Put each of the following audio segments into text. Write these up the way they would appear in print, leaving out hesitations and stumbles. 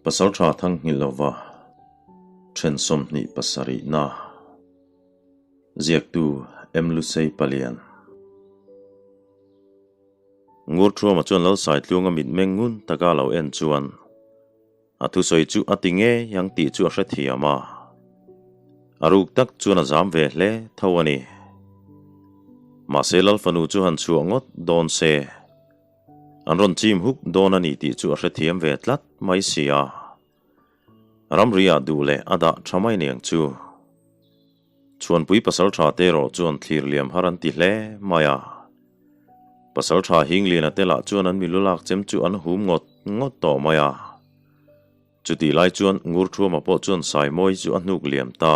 Pasalṭha Thangnghilhlova ṭhen 27 na ziaktu M. Lusei Palian. Ngur Ṭhuama chuan Lalsaitluanga mitmeng ngun taka a lo en chuan a thusawi chu a ti ngei ang tih chu a hrethiam a, a ruk tak chuan a zam ve hle tho a ni. Mahse Lalfanu chu han chhuah ngawt dawn se. An rawn chim huk dawn a ni tih chu a hrethiam ve tlat mai si a. Ramri-ah duh leh a dah tha mai niang chu. Chhuanpui pasaltha te erawh chuan thlir liam har an ti hle mai a. Pasaltha Hingliana te lah chuan an milu lak chem chu an hum ngawt ngawt tawh mai a. Chutih lai chuan Ngurthuama pawh chuan Saimawi chu a hnuk liam ta.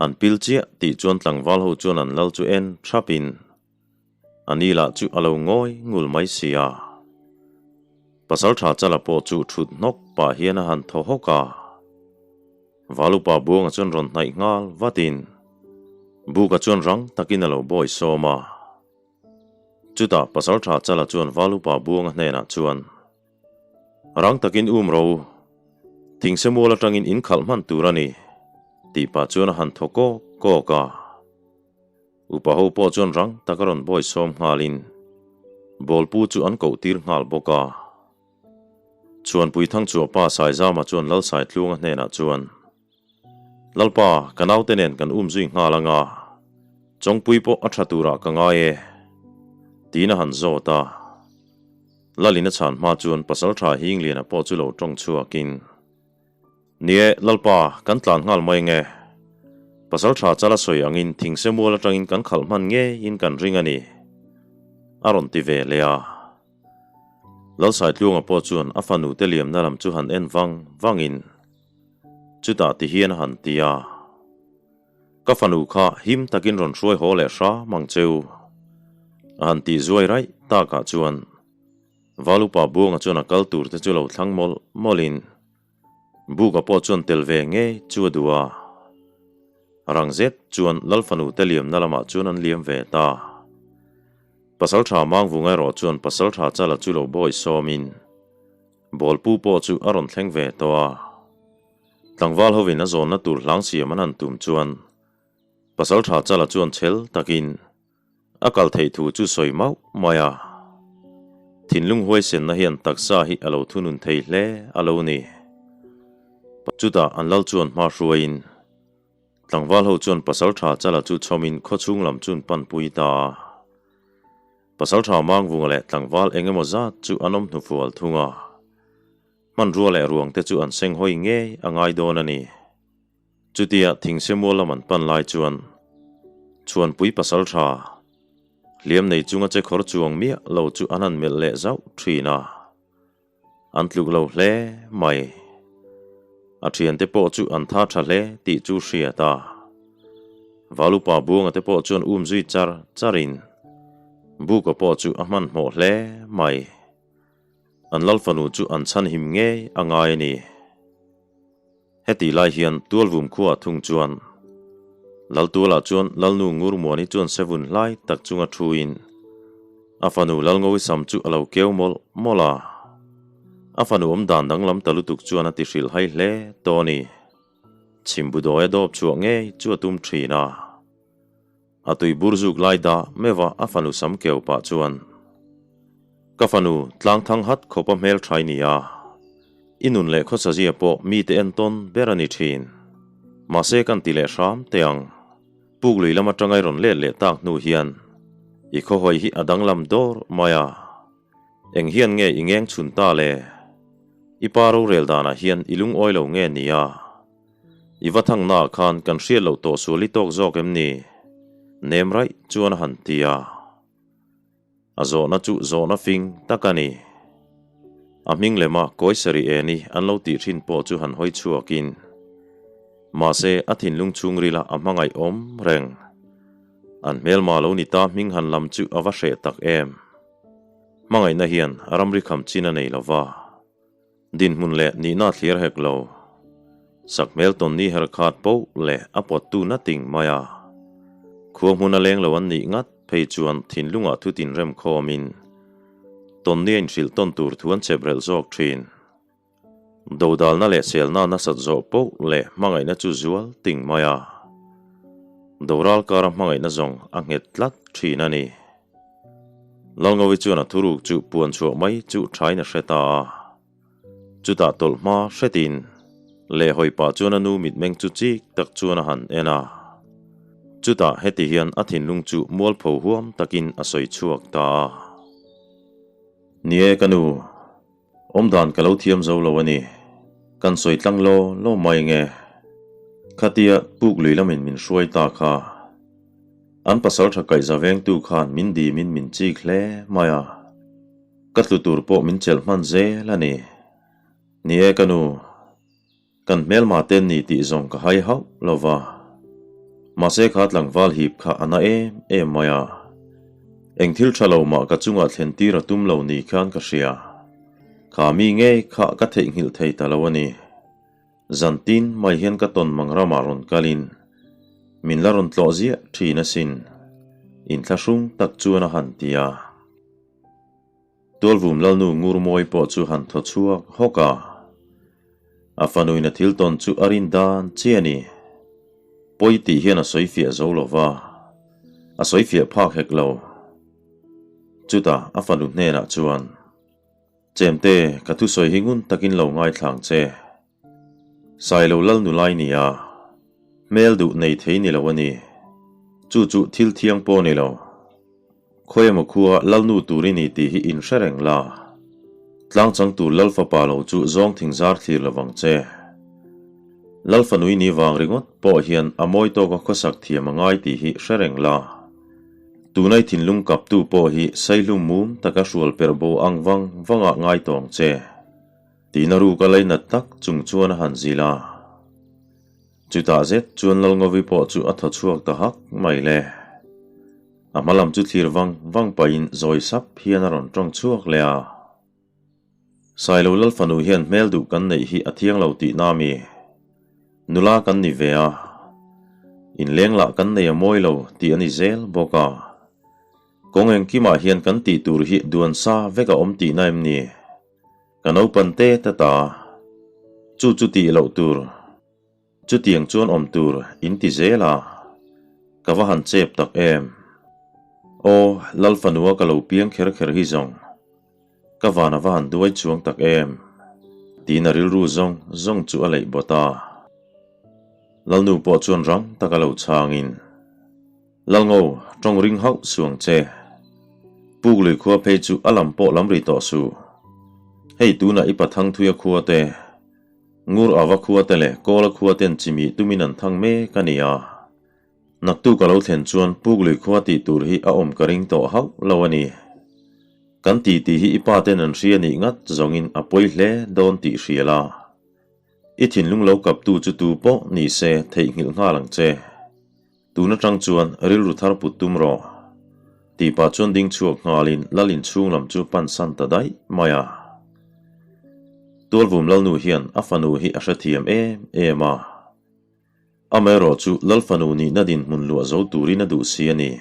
An pil chiah tih chuan tlangval ho chuan an lal chu en thapin A ni lah chu a lo ngawi ngul mai si a. Pasalṭha Chala pawh chu ṭhut hnawk pah hian a han thaw hawk a. Valupa Buanga chuan rawn hnaih nghal vatin Buka chuan rang takin a lo bawi sawm a. Chutah Pasalṭha Chala chuan Valupa Buanga hnenah chuan, Rang takin um ro u, thingse mual atangin in khalh hman tur a ni, tih pah chuan a han thaw kawk kawk a. Upa ho pawh chuan rang taka rawn bawi sawm nghalin bawlpu chu an koh tir nghal bawk a. Chhuanpui Thangchhuahpa Saizama chuan Lalsaitluanga hnenah chuan, Lalpa, ka naute nen kan um zui nghal anga, Chawngpui pawh a tha turah ka ngai e, tiin a han zawt a. Lalin a chhan hma chuan Pasaltha Hingliana pawh chu lo tawng chhuakin, Nie, Lalpa, kan tlan nghal mai nge? Pasalṭha chala sawi angin thingse mual aṭangin kan khalh hman ngeiin kan ring a ni, a rawn ti ve leh a. Lalsaitluanga pawh chuan a fanu te liamna lam chu han en vang vangin chutah ti hian a han ti a, Ka fanu kha him takin rawn hruai haw leh hram ang cheu, a han tih zuai raih takah chuan Valupa Buanga chuan a kal tur te chu lo thlang mawlh mawlhin Buka pawh chuan tel ve ngei chu a duh a. Rang zet chuan Lalfanu te liamna lamah chuan an liam ve ta. Pasaltha Mangvunga erawh chuan Pasaltha Chala chu lo bawi sawmin Bawlpu pawh chu a rawn thleng ve tawh a. Tlangval hovin a zawnna tur hlang siam an han tum chuan Pasaltha Chala chuan chhel takin A kal theih thu chu sawi mauh mai a, thinlung huaisenna hian taksa hi a lo thunun thei hle a lo ni. Chutah an lal chuan hma hruaiin tlangval ho chuan Pasaltha Chala chu chhawmin khawchhung lam chun panpui ta a. Pasaltha Mangvunga leh tlangval eng emaw zat chu an awm hnufual thung a, hmanrua leh ruang te chu an senghawi ngei a ngai dawn a ni. Chutia thingse mual lam an pan lai chuan Chhuanpui pasal tha hliam nei chunga che khawr chuang miah lo chu an han melh leh zauh thin a, an tluk lo hle mai. A thiante pawh chu an tha tha hle tih chu hriat a, Valupa Buanga te pawh chuan um zui char charin Buka pawh chu a hmanhmawh hle mai. An Lalfanu chu an chhanhim ngei a ngai a ni. Hetih lai hian Tualvum khuaah thung chuan Laltualah chuan Lalnu Ngurmuani chuan sevun hlai tak chunga thuin a fanu Lalngawisam chu a lo keu mawlh mawlh a. A fanu awm dan danglam ta lutuk chuan a ti hrilh hai hle tawh a ni. Chhimbudawi a dawp chhuah ngei chu a tum thin a. A tui bur zuk lai dah meuh a a fanu sam keu pah chuan, Ka fanu, tlang thang hat khawp a hmel thai ni a, i nun leh khawsazia pawh mite entawn ber a ni thin. Mahse kan ti leh hram teh ang. Puk lui lam atanga i rawn let leh tak hnu hian i khawhawi hi a danglam dawr mai a. Eng hian nge i ngeng chhun ta le? I pa rorel danah hian i lungawi lo nge ni a? I va thangna ah khan kan hriat loh tawh sual i tawk zawk em ni? Nem raih chuan a han ti a. A zawhna chu zawhna fing tak a ni. A hming lema kawi sarih en i an lo tih thin pawh chu han hawi chhuakin, mahse a thinlung chhungrila a hmangaih awm reng. An hmelma lo ni ta hming han lam chu a va hreh tak em. Hmangaihna hian ramri kham chin a nei lo va. Dinhmun leh nihna thlir hek lo. Sakhmel tawn ni her khat poh leh a pawttu na ting mai a. Khua hmun a leng lo an nih ngat phei chuan thinlungah thu tinrem khawmin tawn ni a inhrilh tawn tur thu an chep relh zawk thin. Dodalna leh selna nasat zawh poh leh hmangaihna chu zual ting mai a. Doral kara hmangaihna zawng a nghet tlat thin a ni. Lalngovi chuan a thuruk chu puan chhuah mai chu thain a hre ta a. Chutah tawlh hma hretin leh hawi pah chuan a nu mitmeng chu chik tak chuan a han en a. Chutah heti hian a thinlung chu mualpho huam takin a sawi chhuak ta a. Ni e ka nu, awmdan ka lo thiam zo lo a ni. Kan sawi tlang law law mai nge. Khatia puk lui lamin min hruai ta kha. An pasal tha kaihza vengtu khan min dimin min chik hle mai a. Ka tlu tur pawh min chelh hman zel a ni. Ni e ka nu, kan hmelma te ni tih zawng ka hai hauh lo va. Mahse kha tlangval hip kha a na em em mai a. Eng thil tha lo mah ka chungah thlen tir a tum lo ni khan ka hria. Kha mi ngei kha ka theihnghilh thei ta lo a ni. Zan tin mai hian ka tawn mang ramah rawn kalin min la rawn tlawh ziah thin asin, inthlahrung tak chuan a han ti a. Tualvum Lalnu Ngurmawi pawh chu han thaw chhuak hawk a, a fanuin a thil tawn chu a rin dan chi a ni. Pawi tih hian a sawi fiah zo lo va, a sawi fiah phak hek lo. Chutah a fanu hnenah chuan, Chemte, ka thusawi hi ngun takin lo ngaithlang che. Sailo Lalnu lai nia, hmel duh nei thei ni lo a ni. Chu chu thil thiang pawh ni lo. Khawi emaw khua Lalnu tur i ni tih hi in hre reng la. Tlang chang tur Lal fapa lo chu zawng thing zar thlir lo vang che. Lal fanui ni vang ringawt pawh hian a mawi tawka khawsak thiam a ngai tih hi hre reng la. Tunai thinlung kaptu pawh hi saihlum mum taka hrual perh bo ang vang vangah ngai tawng che. Tiin a ruk a lainat tak chung chuan a han zil a. Chutah zet chuan Lalngovi pawh chu a thaw chhuak ta hak mai le. A hma lam chu thlir vang vang pahin zawi sap hian a rawn tawng chhuak leh a. Sailo Lal fanu hian hmel duh kan neih hi a thiang lo tih na mi? Nula kan ni ve a, inleng lah kan nei a mawi lo tih a ni zel bawk a. Kawng engkimah hian kan tih tur hi duan sa vek a awm tihna em ni? Ka naupan te ta ta. Chu chu tih loh tur. Chutiang chuan awm tur in ti zel a. Ka va han chep tak em. Aw, Lal fanua ka lo piang kher kher hi zawng. Ka van a va han duai chuang tak em. Tiin a rilru zawng zawng chu a leih bawt a. Lalnu pawh chuan rang taka lo chhangin. Lalngo, tawng ring hauh suang che. Puk lui khua phei chu a lam pawh lam ri tawh suh. Hei tunah i pathang thuia khua te, Ngur Ava khua te leh Kawla khua ten chimih tumin an thang mek a ni a. Naktuk a lo thlen chuan Puk lui khua tih tur hi a awm ka ring tawh hauh lo a ni. Kan ti tih hi i pa ten an hria nih ngat zawngin a pawi hle dawn tih hria la. I thinlung lo kaptu chu tu pawh ni se theihnghilh nghal ang che. Tun atang chuan rilru thar put tum rawh. Tih pah chuan ding chhuak nghalin Lal inchhung lam chu pan san ta daih mai a. Tualvum Lalnu hian a fanu hi a hrethiam em em a. Amaherawh chu Lal fanu nihna dinhmun luah zo turin a duh si a ni.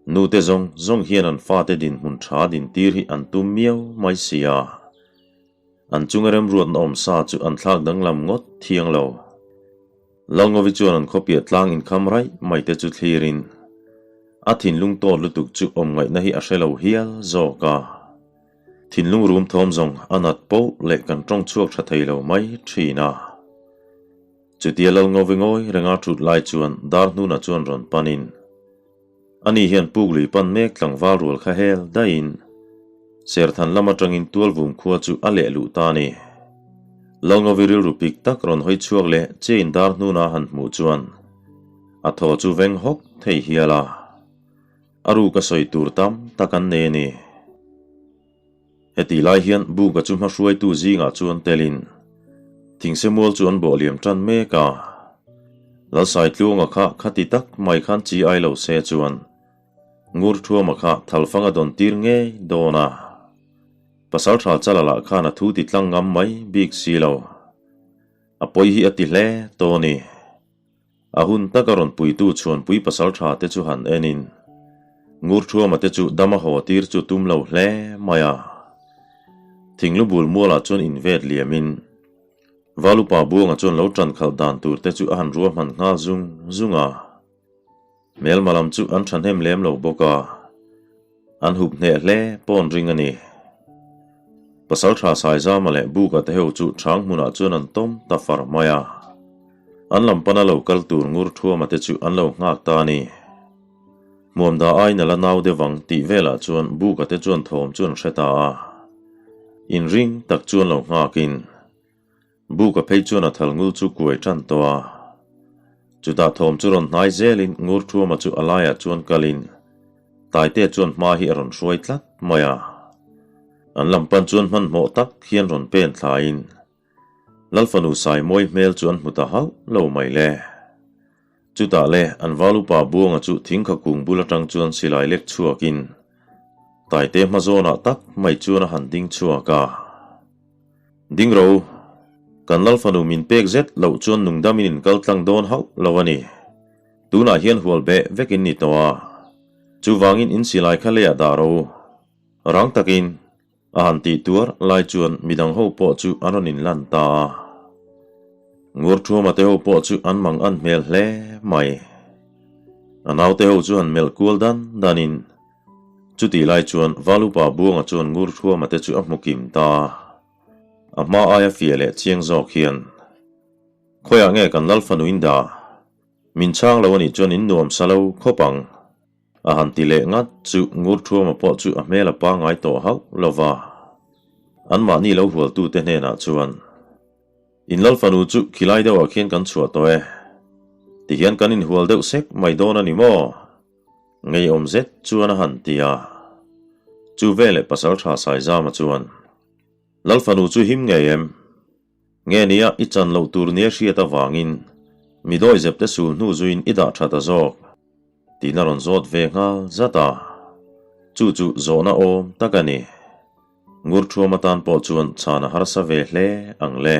Nute zawng zawng hian an fate dinhmun tha dintir hi an tum miau mai si a. An chunga remruatna awm sa chu an thlak danglam ngawt thiang lo. Lalngovi chuan an khawpiah tlang inkham raih mai te chu thlirin a thinlung tawt lutuk chu awm ngaihna hi a hre lo hial zawk a. Thinlung rum thawm zawng a nat poh leh kan tawng chhuak tha thei lo mai thin a. Chutia Lalngovi ngawi renga thut lai chuan dar hnunah chuan rawn panin Ani hian puk lui pan mek tlangval rual kha hel daihin Serthan lam atangin Tualvum khua chu a leh luh ta a ni. Lalngovi rilru pik tak rawn hawi chhuak leh chain dar hnuna han hmuh chuan a thaw chu veng hawk thei hial a, a ruk a sawi tur tam tak an nei a ni. Heti lai hian Buka chu hmahruaitu zingah chuan telin thingse mual chu an bawh liam tan mek a. Lalsaitluanga kha khati tak mai khan chi ai lo se chuan Ngur Thuama kha thalfang a dawn tir ngei dawn a. Pasaltha Chala lah khan a thu ti tlang ngam mai bik si lo. A pawi hi a ti hle tawh a ni. A hun taka rawn puitu chhuanpui pasaltha te chu han enin Ngurthuama te chu dam a haw tir chu tum lo hle mai a. Thinglu bul mualah chuan invet liamin Valupa Buanga chuan lo ṭan khalh dan tur te chu a han ruahman nghal zung zung a. Hmelma lam chu an ṭhahnem lem lo bawk a, an hup hneh hle pawn ring a ni. Pasalṭha Saizama leh Buka te ho chu ṭhang hmunah chuan an tawm ta far mai a. An lam pana lo kal tur ngur thuama te chu an lo nghak ta a ni. Hmuamda aiin a la nau deuh ang tih velah chuan Buka te chuan thawm chu an hre ta a. Inring tak chuan lo nghakin Buka phei chuan a thal ngul chu kuai tan tawh a. Chutah thawm chu rawn hnai zelin ngur thuama chu a laiah chuan kalin Taitea chuan hma hi a rawn hruai tlat mai a. An lam pan chuan hmanhmawh tak hian rawn pen thlaiin Lalfanu Saimawi hmel chu an hmu ta hauh lo mai le. Chutah le an val upa Buanga chu thingkha kung bul atang chuan silai lek chhuakin Taite hma zawnah tak mai chuan a han ding chhuak a. Ding ro, kan Lalfanu min pek zet loh chuan nungdamin in kal tlang dawn hauh lo a ni. Tunah hian hual beh vek in ni tawh a. Chuvangin in silai kha leiah dah ro. Rang takin A han tih tuar lai chuan midang ho pawh chu an rawn inlan ta a. Ngur Thuama te ho pawh chu an mang an hmel hle mai. A naute ho chu han melh kual dan danin chutih lai chuan Valupa Buanga chuan Ngur Thuama te chu a hmu kim ta a. A hma aia fiah leh chiang zawk hian, Khawiah nge kan Lal fanu in dah? Min chhang lo a nih chuan in nuam sa lo khawp ang. A han ti leh ngat chu Ngur Thuama pawh chu a hmel a pangngai tawh hauh lo va. Anmahni lo hualtute hnenah chuan, In Lal fanu chu khilai deuhah khian kan chhuah tawh e. Tihian kan inhual deuh sek mai dawn a ni maw? Ngeiawm zet chuan a han ti a. Chu veleh Pasalṭha Saizama chuan, Lal fanu chu him ngei em? Nge nia i chan loh tur nia hriat avangin mi dawihzep te sul hnu zuiin i dah tha ta zawk tiin a rawn zawt ve nghal zat a. Chu chu zawhna awm tak a ni. Ngurthuam atan pawh chuan chhan a harsa ve hle ang le.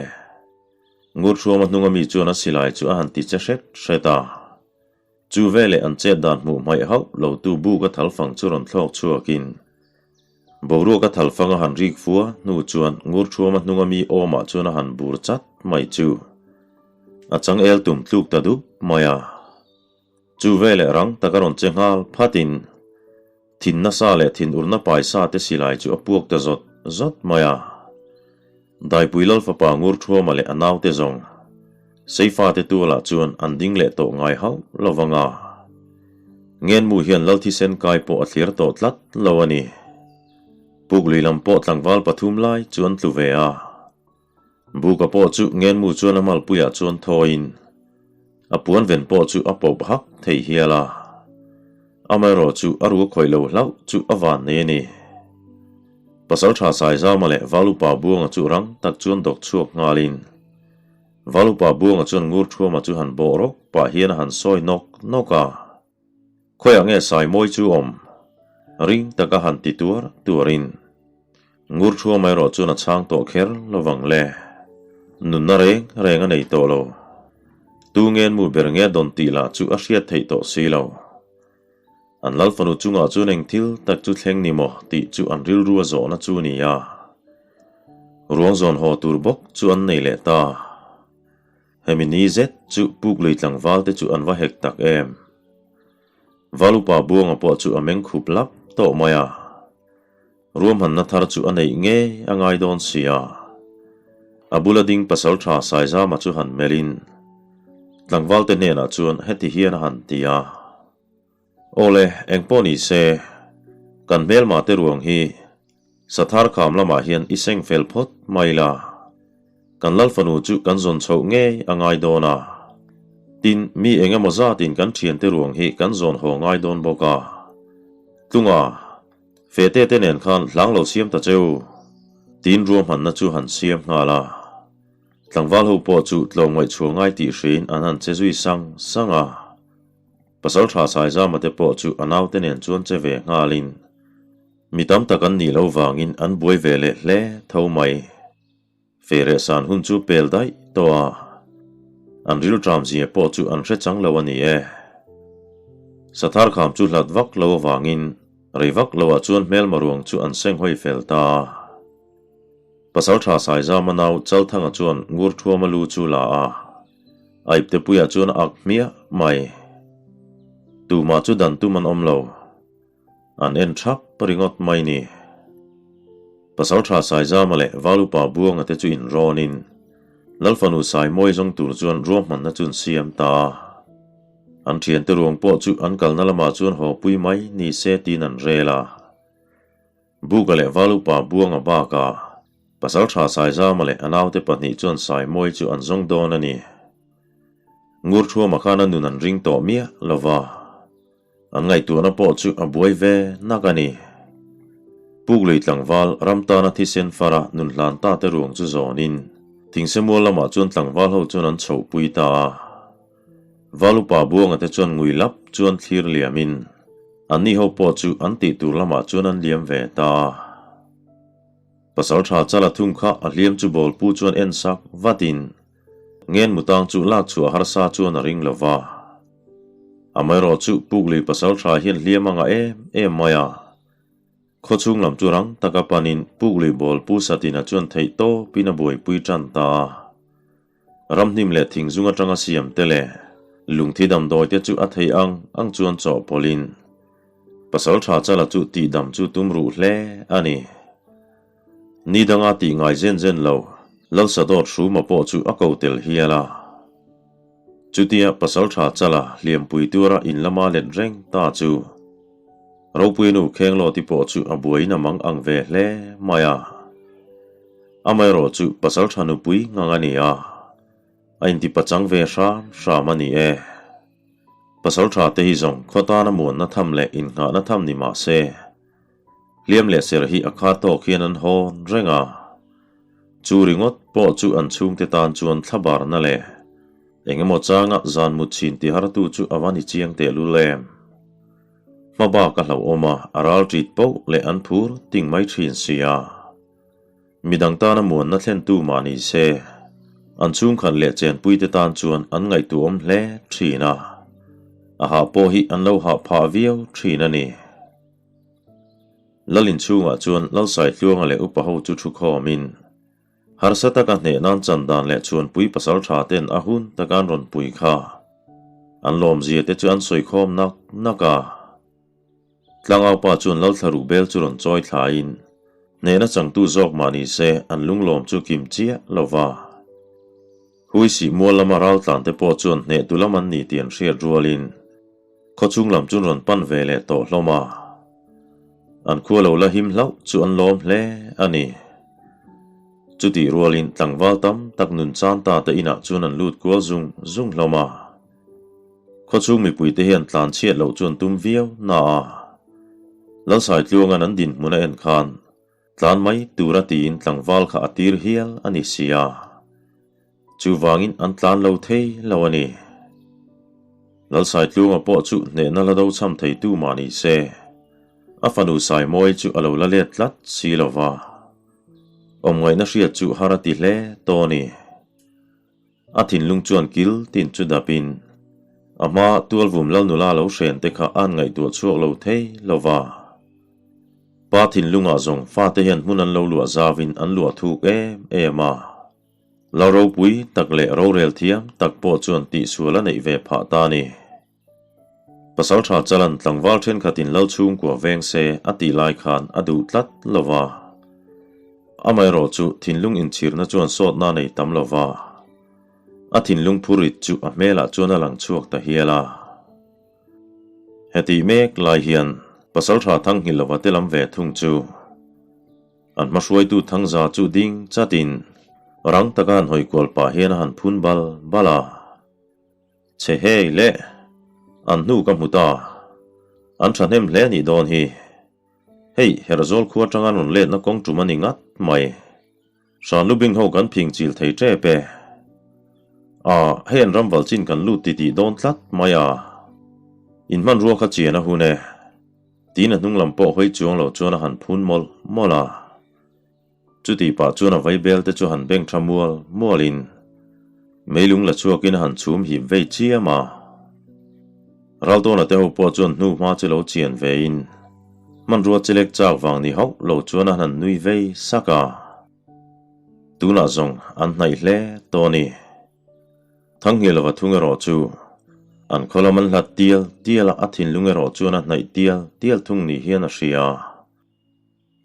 Ngurthuama hnunga mi chuan a silai chu a han ti che hret hret a. Chu veleh an chet dan hmuh hmaih hauh lo tu buk a thalfang chu rawn thlawk chhuakin boruak a thalfang a han rik fua hnu chuan Ngurthuama hnunga mi awmah chuan a han bur chat mai chu a changel tum tluk ta dup mai a. Chu veleh rang tak a rawn che nghal phatin thin nasa leh thin urna paisa te silai chu a puak ta zawt zawt mai a. Daipui Lal fapa Ngurthuama leh a naute zawng Seifate tualah chuan an ding leh tawh ngai hauh lo vang a. Ngenmu hian Lal thisen kai pawh a thlir tawh tlat lo a ni. Puklui lam pawh tlangval pathum lai chu an tlu ve a. Buka pawh chu Ngenmu chuan a malpuiah chuan thawiin a puan ven pawh chu a pawp hak thei hial a. Amaherawh chu a ru khawih lo hlauh chu a van nei a ni. Pasalṭha Saizama leh Valupa Buanga chu rang tak chuan dawk chhuak nghalin Valupa Buanga chuan Ngur Thuama chu han bawh rawk pah hian a han sawi nawk nawk a. Khawiah nge Saimawi chu awm? Ring taka han ti tuar tuarin Ngur Thuama erawh chuan a chhang tawh kher lovang le. Nunna reng reng a nei tawh lo. Tu ngen mu ber nge dawn tih lah chu a hriat theih tawh si lo. An Lal fanu chungah chuan eng thil tak chu thleng ni maw tih chu an rilru a zawhna chu a ni a. Ruang zawn haw tur bawk chu an nei leh ta. Hemi ni zet chu puk lui tlangval te chu an va hek tak em. Valupa Buanga pawh chu a meng khup lap tawh mai a. Ruahmanna thar chu a neih ngei a ngai dawn si a. A bula ding pasalṭha Saizama chu han melhin tlangvalte hnenah chuan heti hian a han ti a, Awle, engpawh ni se, kan hmelma te ruang hi Sathar kham lamah hian i seng fel phawt mai la. Kan Lalfanu chu kan zawn chhoh ngei a ngai dawn a. Tin, mi eng emaw zatin kan ṭhiante ruang hi kan zawn haw ngai dawn bawk a. Tlunga. Fete te nen khan hlang lo siam ta cheu. Tin ruahmanna chu han siam nghal a. Tlangval ho pawh chu tlawmngaih chhuah ngai tih hrein an han che zui sang sang a. Pasalṭha Saizama te pawh chu a naute nen chuan che ve nghalin mi tam tak an nih loh vangin an buai ve leh hle tho mai. Feireh san hun chu pel daih tawh a, an rilṭam zia pawh chu an hre chang lo a ni e. Sathar kham chu hlat vak lo avangin rei vak loah chuan hmelma ruang chu an seng hawi fel ta a. Pasalṭha Saizama nau Chalthanga chuan Ngurṭhuama lu chu la a, a iptepuiah chuan a ak hmiah mai. Tumah chu dan tum an awm lo. An en thap ringawt mai ni. Pasalṭha Saizama leh Valupa Buanga te chu inrawnin Lalfanu Saimawi zawng tur chuan ruahmanna chu an siam ta a. An ṭhiante ruang pawh chu an kalna lamah chuan haw pui mai ni se tiin an rel a. Buka leh Valupa Buanga bakah Pasalṭha Saizama leh a naute pahnih chuan Saimawi chu an zawng dawn a ni. Ngurṭhuama khan a nun an ring tawh miah lo va. An ngaihtuahna pawh chu a buai ve nak a ni. Puklui tlangval ram tana thisen fara nun hlan ta te ruang chu zawnin Thingsemual lamah chuan tlangval ho chuan an chhohpui ta a. Valupa Buanga te chuan ngui lap chuan thlir liamin anni ho pawh chu an tih tur lamah chuan an liam ve ta a. Pasalṭha Chala thung kha a hliam chu bawlpu chuan en sak vatin Ngen mutang chu lak chhuah harsa chuan a ring lo va. Amaherawh chu Puklui pasalṭha hian hliam a ngah em em mai a. Khawchhung lam chu rang taka panin Puklui bawl Pu Satina chuan theih tawpin a buaipui ṭan ta a. Ramhnim leh thingzung aṭanga siam te leh lungthi damdawi te chu a theih ang ang chuan chawhpawlhin pasalṭha Chala chu tihdam chu tum ruh hle a ni. Ni danga tih ngai zen zen lo, Lalsadawt Hruma pawh chu a ko tel hial a. Chutia Pasalṭha Chala hliampui tura in lama let reng ta chu Ropuinu Khenglawti pawh chu a buaiin a mang ang ve hle mai a. Amaherawh chu Pasalṭha nupui ngang a ni a, a intipachang ve hram hram a ni e. Pasalṭha te hi zawng khaw tana muanna tham leh innghahna tham ni mah se, Hliam leh ser hi a kha tawk hian an hawn reng a, chu ringawt pawh chu an chhungte tan chuan thlabarna leh eng emaw changa zan mut chhin ti hartu chu a va ni chiang tehlul em. Hma bak a hlauhawm a, a ral ṭit poh leh an phur ting mai ṭhin si a. Midang tana muanna thlentu mah ni se, an chhungkhat leh chenpuite tan chuan an ngaihtuahawm hle ṭhin a, a hah pawh hi an lo hah phah viau ṭhin a ni. Lal inchhungah chuan Lalsaitluanga leh upa ho chu thu khawmin, harsa taka hneh nan chan dan leh chhuanpui pasal tha ten a hun taka an rawn pui kha an lawmzia te chu an sawi khawm nak nak a. Tlangaupa chuan Lalthlaruh bel chu rawn chawi thlaiin, hnehna changtu zawk mah ni se an lunglawm chu kim chiah lo va. Huisih mual lama raltlan te pawh chuan hnehtu lam an ni tih an hriat rualin, Khawchhung lam chu rawn pan ve leh tawh hlawm a, an khua lo la him hlauh chu an lawm hle a ni. Chutih rualin tlangval tam tak nun chan ta te inah chuan an lut kual zung zung hlawm a. Khawchhung mipuite hian tlan chhiat loh chu an tum viau na a, Lalsaitluanga'n an dinhmun a en khan tlan mai tura tiin tlangval kha a tir hial a ni si a. Chuvangin an tlan lo thei lo a ni. Lalsaitlunga pawh chu hnehna la do cham theitu mah ni se, a fanu Saimawi chu a lo la let tlat si lo va. Awmngaihna hriat chu har a ti hle tawh a ni. A thinlung chuan kil tin chu dapin, a hma tualvum Lalnula lo hren te kha a'n ngaihtuah chhuak lo thei lo va. Pa thinlungah zawng fate hian hmun an lo luah zauin an luah thuk em em a. Lo ropui tak leh rorel thiam tak pawh chuan tihsual a neih ve phah ta a ni. Pasalṭha Chalan tlangval ṭhenkhatin lal chhungkua veng se a tih lai khan a duh tlat lo va. Amaherawh chu thinlung inchhirna chuan sawtna a nei tam lo va. A thinlung phurit chu a hmelah chuan a lang chhuak ta hial a. Hetih mek lai hian Pasalṭha Thanghilova te lam ve thung chu. An hmahruaitu Thangza chu ding chatin rang taka an hawi kual pah hian a han phun bal bal a. Che hei le, an hnu ka hmu ta. An thahnem hle a nih dawn hi. Hei, Herzawl khua atanga an rawn letna kawng tum a ni ngat mai. Hranlubing ho kan phing chil thei tep e. A, hei an ram valchin kan lut titih dawn tlat mai a. In hmanrua kha chian a hun e. Tiin a hnung lam pawh hawi chuang lo chuan a han phun mawlh mawlh a. Chutih pah chuan a vaibel te chu han beng tha mual mualin meilung la chhuakin a han chhum hip vei chiam a. Raltawna te ho pawh chuan hnu hma chu lo chian vein hmanrua chelek chak vang ni hauh lo chuan a han nui vei sak a. Tunah zawng an hnaih hle tawh a ni. Thangnghilova thung erawh chu an khaw lam an hlat tial tial a, a thinlung erawh chuan a hnaih tial tial thung ni hian a hria.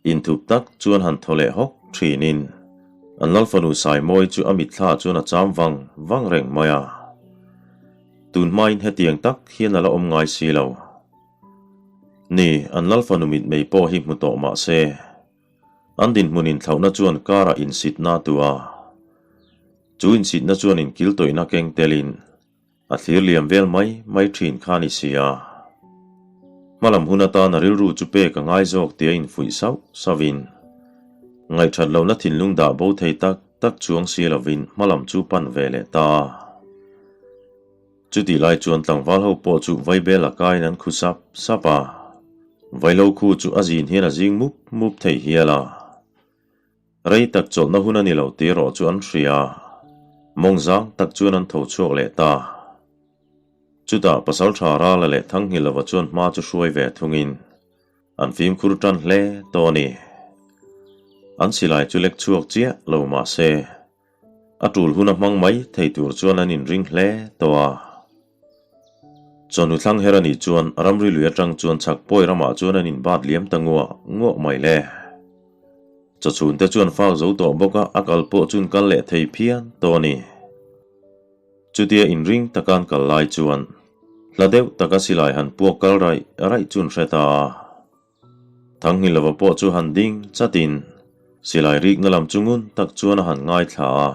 Inthup tak chuan han thaw leh hawk thinin an Lalfanu Saimawi chu a mitthla chuan a cham vang vang reng mai a. Tun hmain hetiang tak hian a la awm ngai si lo. Ni, an Lalfanu mitmei pawh hi hmu tawh mah se, An dinhmun inthlauhna chuan karah insitna a tu a, chu insitna chuan inkiltawihna keng telin a thlir liam vel mai mai thin kha a ni si a. Hmalam hun atana rilru chu pek a ngai zawk tia infuih sauh sauhin, ngaihthat lohna thinlung dah bo thei tak tak chuang si lovin hmalam chu pan ve leh ta a. Chutih lai chuan tlangval ho pawh chu vaibel a kaiin an khu sap sap a, vailo khu chu a zin hian a zing mup mup thei hial a. Rei tak chawlhna hun a ni lo tih erawh chu an hria a, mawng zang tak chuan an tho chhuak leh ta. Chutah Pasalṭha Rala leh Thangnghilova chuan hma chu hruai ve thungin an fimkhur tan hle tawh a ni. An silai chu lek chhuak chiah lo mah se, A tul hun a hmang mai thei tur chuan an inring hle tawh a. Chawhnu thlang her a nih chuan ramri lui atang chuan chhak pawi ramah chuan an inbat liam ta nguah nguah mai le. Chawchhun te chuan fak zo tawh bawk a, a kal pawh chun kal leh thei phian tawh a ni. Chutia inring taka an kal lai chuan hla deuh taka silai han puak kal raih raih chun hre ta a. Thangnghilova pawh chu han ding chatin silai rikna lam chu ngun tak chuan a han ngaithla a.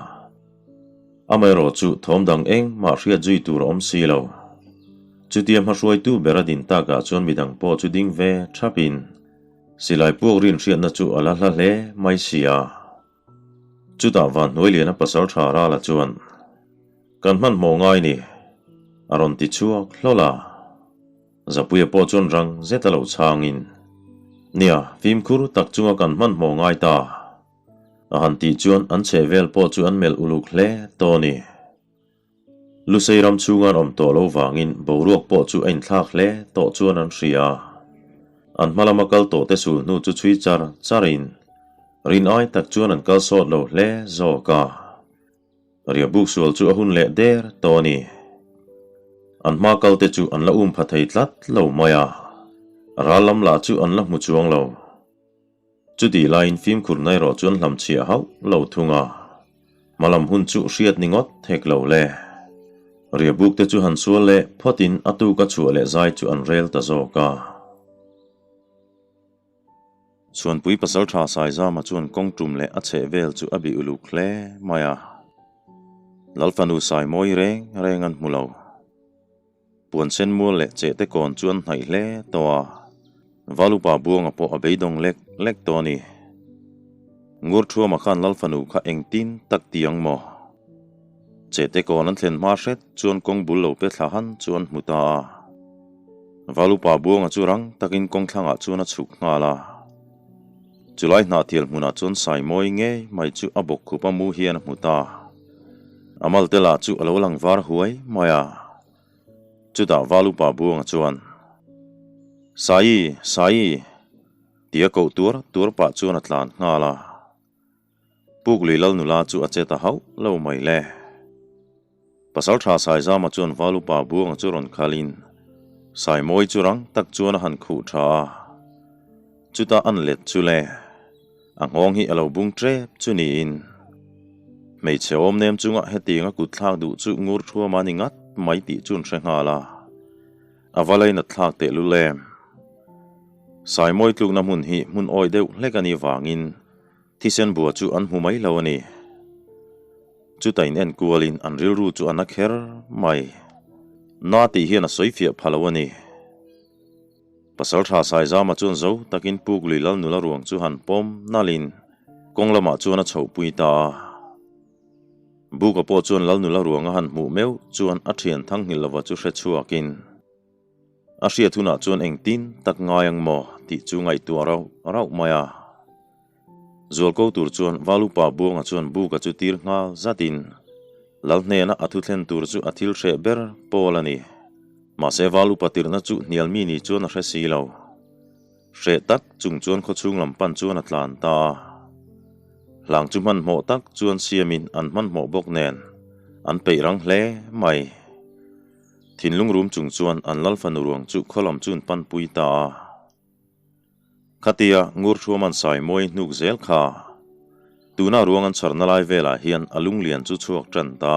Amaherawh chu thawm dang eng mah hriat zui tur a awm si lo. Chutia hmahruaitu ber a din takah chuan midang pawh chu ding ve thapin silai puak rin hriatna chu a la hla hle mai si a. Chutah van hnuai liana pasal tha Rala chuan, Kan hmanhmawh ngai ni, a rawn ti chhuak hlawl a. Zapuia pawh chuan rang zet a lo chhangin, Nia, fimkhur tak chunga kan hmanhmawh ngai ta, a han tih chuan an chhehvel pawh chu an melh uluk hle tawh a ni. Lusei ram chhunga an awm tawh lo vangin boruak pawh chu a inthlak hle tawh chuan an hria. An hma lama kal tawh te sul hnu chu chhui char charin rin ai tak chuan an kal sawt lo hle zawk a. Riahbuk sual chu a hun leh der tawh a ni. An hma kal te chu an la um pha thei tlat lo mai a, ral lam lah chu an la hmu chuang lo. Chutih laiin fimkhurna erawh chuan hlamchhiah hauh lo thung a, hmalam hun chu hriat ni ngawt hek lo le. Riahbuk te chu han sual leh phawtin a tuka chhuah leh zai chu an rel ta zawk a. Chhuanpui pasaltha Saizama chuan kawng tum leh a chheh vel chu a bih uluk hle mai a. Lalfanu Saimawi reng reng an hmu lo. Puan sen mual leh cheh te kawn chu an hnaih hle tawh a, Valupa Buanga pawh a beidawng lek lek tawh a ni. Ngur Thuama khan Lalfanu kha engtin tak ti ang maw? Cheh te kawn an thlen hma hret chuan kawng bul lo pe thla han chu an hmu ta a. Valupa Buanga chu rang takin kawng thlangah chuan a chhuk nghal a. Chulai hnahthial hmunah chuan Saimawi ngei mai chu a bawk khup a mu hian a hmu ta. A malte lah chu a lo lang var huai mai a. Chutah Valupa Buanga chuan, Saii, Saii! tia koh tuar tuar pah chuan a tlan nghal a. Puklui lal nula chu a che ta hauh lo mai le. Pasalṭha Saizama chuan Valupa Buanga chu rawn khalin Saimawi chu rang tak chuan a han khuh ṭha a. Chutah an let chu le. A nghawng hi a lo bung ṭep chu niin hmeichhe awm nem chunga hetianga kut thlak duh chu ngur thuama ni ngat mai tih chu an hre nghal a, a va lainat thlak tehlul em. Saimawi tlukna hmun hi hmun awi deuh hlek a nih vangin thisen bua chu an hmu mai lo a ni. Chuta in enkualin an rilru chu a na kher mai. Na tih hian a sawi fiah pha lo a ni. Pasalṭha Saizama chuan zo takin Puklui lal nula ruang chu han pawm nalhin kawng lamah chuan a chhohpui ta a. Buka pawh chuan lal nula ruang a han hmuh meuh chuan a ṭhian Thangnghilh lova chu hre chhuakin a hriat hunah chuan engtin tak ngai ang maw tih chu ngaihtuah rauh rauh mai a. Zualko tur chuan Valupa Buanga chuan Buka chu tir nghal zatin Lal hnena a thu thlen tur chu a thil hreh ber pawl a ni. Mahse Valupa tirhna chu hnial mi ni chuan a hre si lo. Hreh tak chung chuan khawchhung lam pan chuan a tlan ta a. Hlang chu hmanhmawh tak chuan siamin an hmanhmawh bawk nen an peih rang hle mai. Thinlung rum chung chuan an lal fanu ruang chu khawlam chu an panpui ta a. Khatia ngur thuam an sai mawi hnuk zel kha. Tuna ruang an chharna lai velah hian a lunglian chu chhuak tan ta.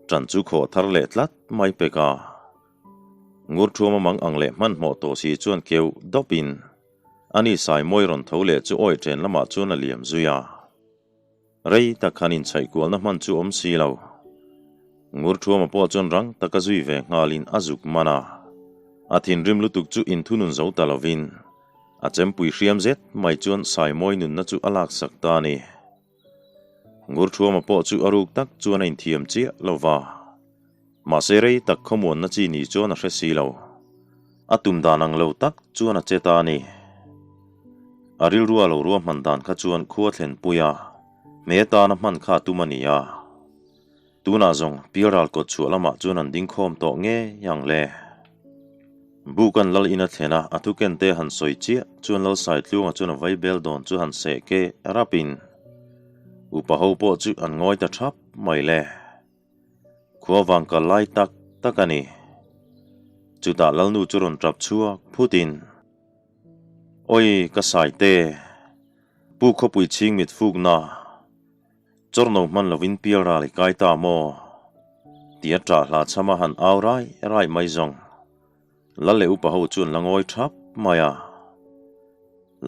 Tan chu khawh thar leh tlat mai pek a. Ngur thuam a mang ang leh hmanhmawh tawh si chuan keuh dawpin ani sai mawi rawn tho leh chu awi chen lamah chuan a liam zui a. Rei tak han inchhaih kualna hman chu awm si lo. Ngur thuama pawh chuan rang taka zui ve nghalin a zuk man a. A thinrim lutuk chu inthunun zo ta lovin a chempui hriam zet mai chuan sai mawi nunna chu a laksak ta a ni. Ngur thuama pawh chu a ruk tak chuan a inthiam chiah lo va. Mahse rei tak khawmuanna chi ni chuan a hre si lo. A tum dan ang lo tak chuan a che ta a ni. A rilrua lo ruahman dan kha chuan khua thlen pui a, hme tana hman kha a tum a ni a. Tunah zawng Pialral kawt chhuah lamah chuan an ding khawm tawh ngei ang le. Bukan lal in a thlen a, a thuken te han sawi chiah chuan lal Saitluanga chuan a vaibel dawn chu han seh ke rapin upa ho pawh chu an ngawi ta thap mai le. Khua vang kal lai tak tak a ni. Chutah lalnu chu rawn tap chhuak phutin, Awi ka saite, Pu khawpui chhing mit fukna, Chawrno hman lovin pialral i kai ta maw? Tia ṭah hla chhama han au rai rai mai zawng. Lal leh upa ho chu an la ngawi ṭhap mai a.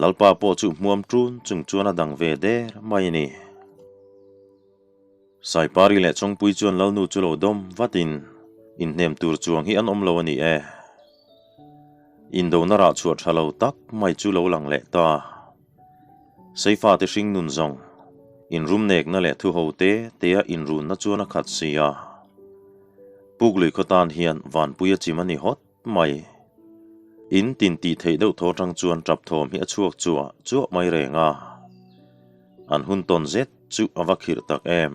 Lalpa pawh chu hmuam ṭun chung chuan a dang ve der mai a ni. Saipari leh Chawngpui chuan Lalnu chu lo dawm vatin inhnem tur chuang hi an awm lo a ni e. Indona rah chhuah ṭha lo tak mai chu lo lang leh ta. Seifa te hring nun zawng, inrumnekna leh thu ho te tea inrunna chuan a khat si a. Puklui khaw tan hian vanpui a chim a ni hawt mai. In tin tih theih deuh thaw tang chuan tap thawm hi a chhuak chuah chuah mai reng a. An hun tawn zet chu a va khirh tak em.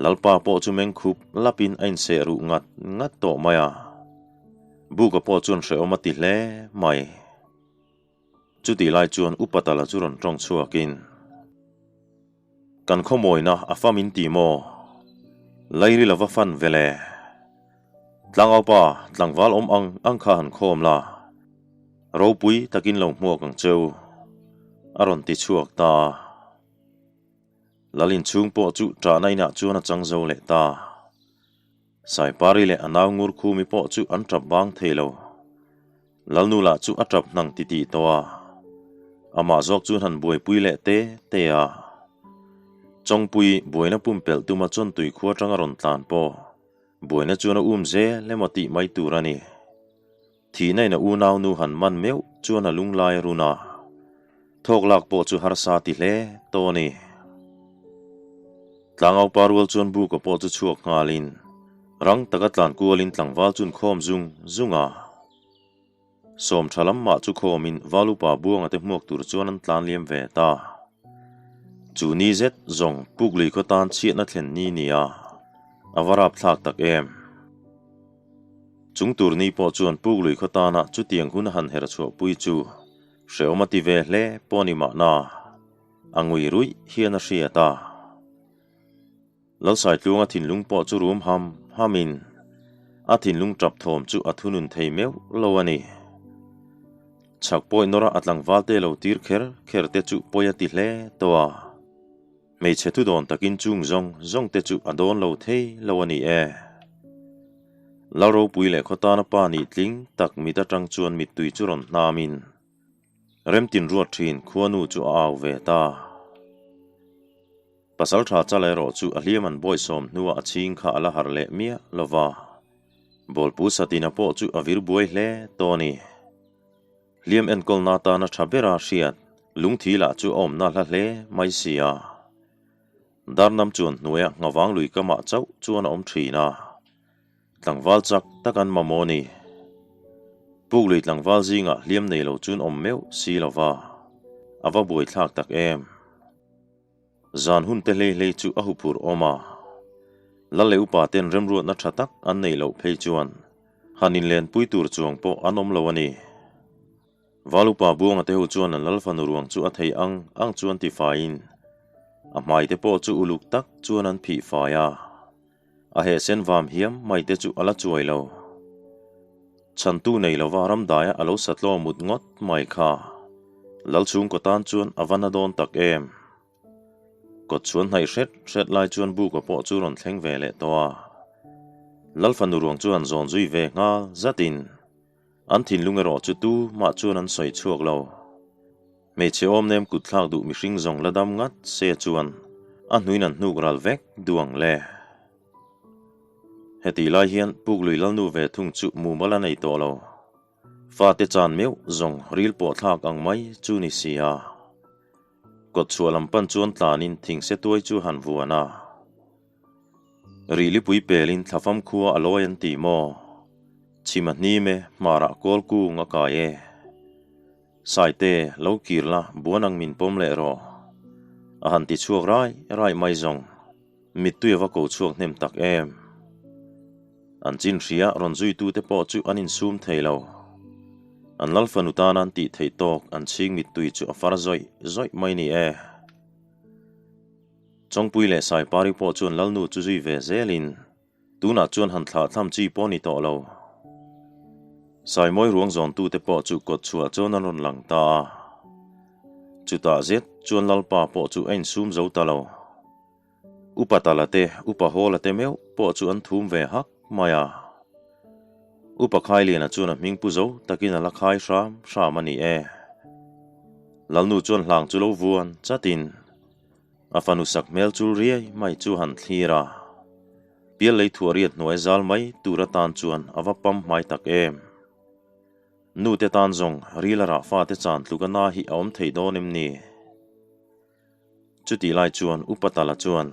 Lalpa pawh chu meng khup lapin a inseh ruh ngat ngat tawh mai a. Buka pawh chuan hrehawm a ti hle mai. Chutih lai chuan Upa Tala chu rawn tawng chhuakin, Kan khawmawina a fam in ti maw? Lairi lova fan ve le. Tlangaupa, tlangval awm ang ang kha han khawm la, ropui takin lo hmuak ang cheu, a rawn ti chhuak ta a. Lal inchhung pawh chu ṭahna inah chuan a chang zo leh ta. Saipari leh a nau ngur khumi pawh chu an ṭap bang thei lo. Lalnu lah chu a ṭap hnang titih tawh a, amah zawk chuan han buaipui leh te te a. Chawngpui buaina pumpelh tuma chawntui khua aṭanga rawn tlan pawh buaina chuan a um zel emaw tih mai tur a ni. Thihna in a unaunu han man meuh chuan a lunglai a run a, thawk lak pawh chu harsa ti hle tawh a ni. Tlangaupa rual chuan buka pawh chu chhuak nghalin rang taka tlan kualin tlangval chun khawm zung zung a. Sawm tha lam mah chu khawmin Valupa buanga te hmuak tur chuan an tlan liam ve ta. Chu ni zet zawng Puklui khaw tan chhiatna thlen ni nia a va rapthlak tak em. Chung tur ni pawh chuan Puklui khaw tana chutiang hun a han her chhuahpui chu hrehawm a ti ve hle pawh a ni mahna, a ngui ruih hian a hriat a. Lalsaitluanga thinlung pawh chu rum ham hamin a thinlung tap thawm chu a thunun thei meuh lo a ni. Chhak pawi nawra a tlangval te lo tir kher kher te chu pawi a ti hle tawh a. Hmeichhe thu dawn takin chung zawng zawng te chu a dawn lo thei lo a ni e. Lalropui leh khawtana pa nih tling tak mit atang chuan mittui chu rawn hnamin Remtin ruat thin khuanu chu a au ve ta. Pasal tha chal erawh chu a hliam an bawisawm hnuah a chhing kha a la harh leh miah lo va. Bawlpu Satina pawh chu a vir buai hle tawh a ni. Hliam enkawlna atana tha bera hriat lungthi lah chu a awmna hla hle mai si a. Darnam chuan hnuaia nghavang lui kamah chauh chuan a awm thin a. Tlangval chak tak an mamawh a ni. Puklui tlangval zingah hliam nei lo chuan awm meuh si lo va, a va buaithlak tak em. Zan hun te hlei hlei chu a huphurh awm a. Lal leh upa ten remruatna tha tak an neih loh phei chuan han inlenpui tur chuang pawh an awm lo a ni. Val upa Buanga te ho chuan an lal fanu ruang chu a thei ang ang chuan tifaiin. A hmai te pawh chu uluk tak chuan an phih fai a, a heh sen vam hiam mai te chu a la chuai lo. Chhantu nei lova ramdaia a lo satlaw mut ngawt mai kha Lalchhungkaw tan chuan a va na dawn tak em. Kawt chuan hnaih hret hret lai chuan Buka pawh chu rawn thleng ve leh tawh a. Lalfanu ruang chu han zawn zui ve nghal zatin an thinlung erawh chu tu mah chuan an sawi chhuak lo. Hmeichhe awm nem kut thlak duh mihring zawng la dam ngat se chuan a hnuin an hnuk ral vek duh ang le. Hetih lai hian Puklui Lalnu ve thung chu mumal a nei tawh lo. Fate chan meuh zawng ril pawh thlak ang mai chu ni si a. Kawt chhuah lam pan chuan tlanin thingse tuai chu han vuan a. Rihlipui pelin thlafam khua a lawi an ti maw? Chhim a hnim e, hmarah kawl kung a kai e. Saite, lo kir la, buan ang min pawm leh rawh. A han ti chhuak rai rai mai zawng. Mittui a va ko chhuak hnem tak em? An chin hria rawn zuitute pawh chu an insum thei lo. An lal fanu tana an tih theih tawk an chhing mittui chu a far zawih zawih mai ni e. Chawngpui leh Saipari pawh chuan lalnu chu zui ve zelin tunah chuan han thlah tham chi pawh ni tawh lo. Saimawi ruang zawntute pawh chu kawt chhuah chuan an rawn lang ta a. Chutah zet chuan lalpa pawh chu a insum zo ta lo. Upa Tala te, Upa Hawla te meuh pawh chu an thum ve hak mai a. Upa Khailiana chuan a hming pu zo takin a la khai hram hram a ni e. Lalnu chuan hlang chu lo vuan chatin a fanu sak hmel chul riai mai chu han thlir a. Pial lei thuah riat hnuai zal mai tur atan chuan a va pam hmai tak em. Nu te tan zawng ril a rah fate chan tluk a na hi a awm thei dawn em ni? Chutih lai chuan Upa Tala chuan,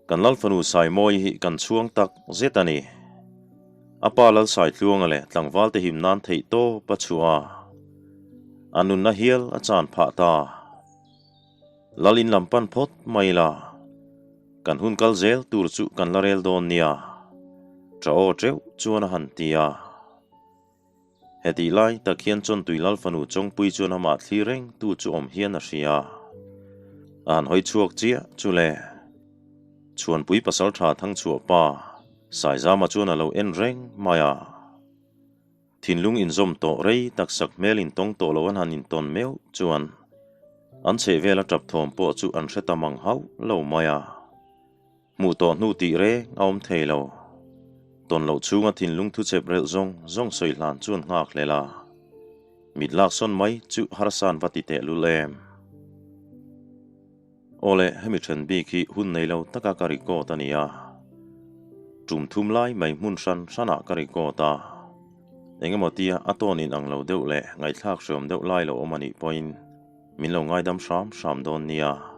Kan Lalfanu Saimawi hi kan chhuang tak zet a ni. A pa Lal Saitluanga leh tlangvalte him nan theih tawp a chhuah a, a nunna hial a chan phah ta. Lal in lam pan phawt mai la, kan hun kal zel tur chu kan la rel dawn nia, ṭa aw ṭeuh chuan a han ti a. Hetih lai tak hian Chawntui Lal fanu Chawngpui chuan amah thli reng tu chu awm hian a hria. A han hawi chhuak chiah chu le. Chhuanpui pasaltha Thangchhuah pa Saizama chuan a lo en reng mai a. Thinlung inzawm tawh rei tak sak hmel intawng tawh lo an han intawn meuh chuan an chhehvela tap thawm pawh chu an hre ta mang hauh lo mai a. Hmuh tawh hnu tih reng a awm thei lo. Tawn loh chhunga thinlung thuchep relh zawng zawng sawi hlan chuan nghak hlel a. Mit lak sawn mai chu harsan va ti teh lul em. Awle, hemi then bik hi hun nei lo taka ka record a ni a. Tum thum lai mai hmun hran hranah ka record a. Engemaw tia a tawn in ang lo deuh leh ngaihthlak hreawm deuh lai lo awm a nih pawhin min lo ngaidam hram hram dawn nia.